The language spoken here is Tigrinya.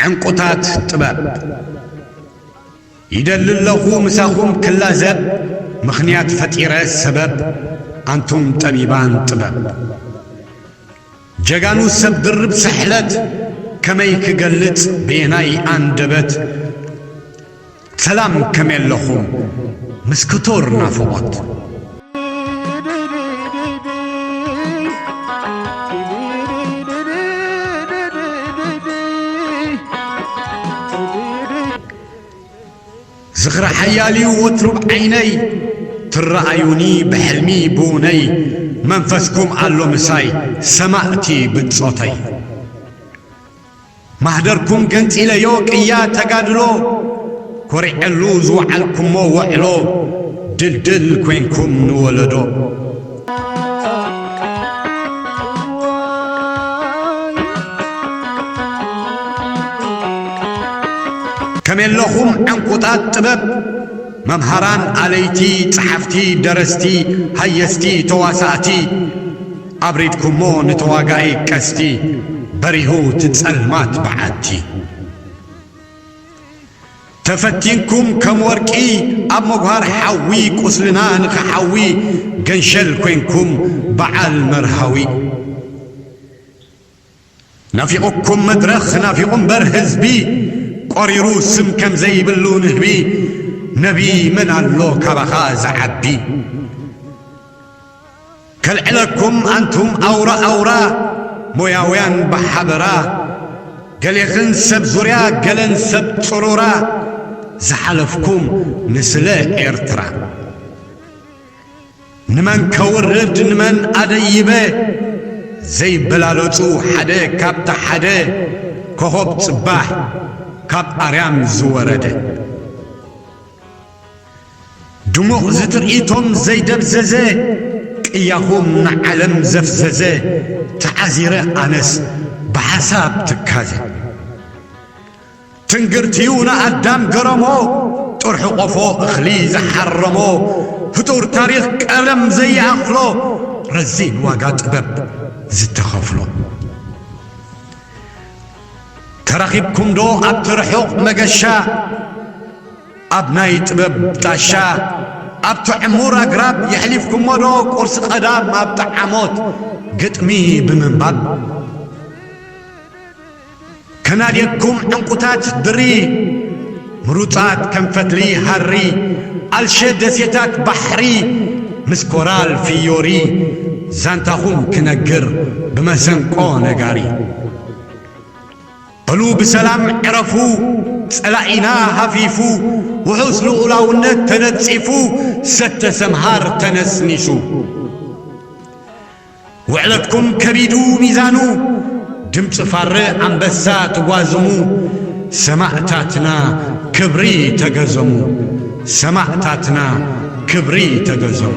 ዕንቁታት ጥበብ። ይደሊ ኣለኹ ምሳኹም ክላዘብ፣ ምኽንያት ፈጢረ ሰበብ፣ ኣንቱም ጠቢባን ጥበብ። ጀጋኑ ሰብ ድርብ ስሕለት፣ ከመይ ክገልጽ ብየናይ ኣንደበት፣ ሰላም ከመይ ኣለኹም ምስ ክቱር ናፍቖት። ዝኽሪ ሓያል እዩ ወትሩ ብዓይነይ፣ ትረኣዩኒ ብሕልሚ ብውነይ፣ መንፈስኩም ኣሎ ምሳይ ሰማእቲ ብጾተይ። ማህደርኩም ገንጺለዮ ቅያ ተጋድሎ፣ ኮሪዐሉ ዝወዓልኩሞ ወዕሎ፣ ድልድል ኮይንኩም ንወለዶ። ከመይ ኣለኹም ዕንቁታት ጥበብ፣ መምሃራን ኣለይቲ፣ ጸሓፍቲ፣ ደረስቲ፣ ሃየስቲ፣ ተዋሳእቲ፣ ኣብሪድኩሞ ንተዋጋኢ ቀስቲ፣ በሪሁ እቲ ጸልማት በዓቲ። ተፈቲንኩም ከም ወርቂ ኣብ መጉሃር ሓዊ፣ ቁስልና ንኽሓዊ፣ ገንሸል ኮይንኩም በዓል መርሃዊ። ናፊቑኩም መድረኽ ናፊቑ እምበር ህዝቢ፣ ቆሪሩ ስም ከም ዘይብሉ ንህቢ፣ ነቢ መን ኣሎ ካባኻ ዝዓቢ? ከልዕለኩም ኣንቱም ኣውራ ኣውራ፣ ሞያውያን ብሓበራ፣ ገሌኽን ሰብ ዙርያ ገለን ሰብ ጽሩራ፣ ዝሓለፍኩም ንስለ ኤርትራ። ንመን ከውርድ ንመን ኣደይበ፣ ዘይበላለጹ ሓደ ካብቲ ሓደ፣ ኮኾብ ጽባሕ ካብ ኣርያም ዝወረደ። ድሙቕ ዝትርኢቶም ዘይደብዘዘ፣ ቅያኹም ንዓለም ዘፍዘዘ፣ ተዓዚረ ኣነስ ብሓሳብ ትካዘ። ትንግርትዩ ንኣዳም ገረሞ፣ ጥርሑ ቆፎ እኽሊ ዝሓረሞ፣ ፍጡር ታሪኽ ቀለም ዘይኣኽሎ፣ ረዚን ዋጋ ጥበብ ዝተኸፍሎ። ተራኺብኩም ዶ ኣብቲ ርሑቕ መገሻ፣ ኣብ ናይ ጥበብ ጣሻ፣ ኣብቲ ዕሙር ኣግራብ የሕሊፍኩሞ ዶ ቁርሲ ቀዳም ኣብ ጠዓሞት ግጥሚ ብምንባብ? ከናድየኩም ዕንቁታት ድሪ፣ ምሩጻት ከም ፈትሊ ሃሪ፣ ኣልሸ ደሴታት ባሕሪ፣ ምስ ኮራል ፍዮሪ፣ ዛንታኹም ክነግር ብመሰንቆ ነጋሪ። በሉ ብሰላም ዕረፉ፣ ጸላኢና ሃፊፉ፣ ውሑስ ልኡላውነት ተነጺፉ፣ ሰተ ሰምሃር ተነስኒሱ። ውዕለትኩም ከቢዱ ሚዛኑ፣ ድምፂ ፋረ ኣንበሳ ትጓዝሙ፣ ሰማእታትና ክብሪ ተገዘሙ፣ ሰማእታትና ክብሪ ተገዘሙ።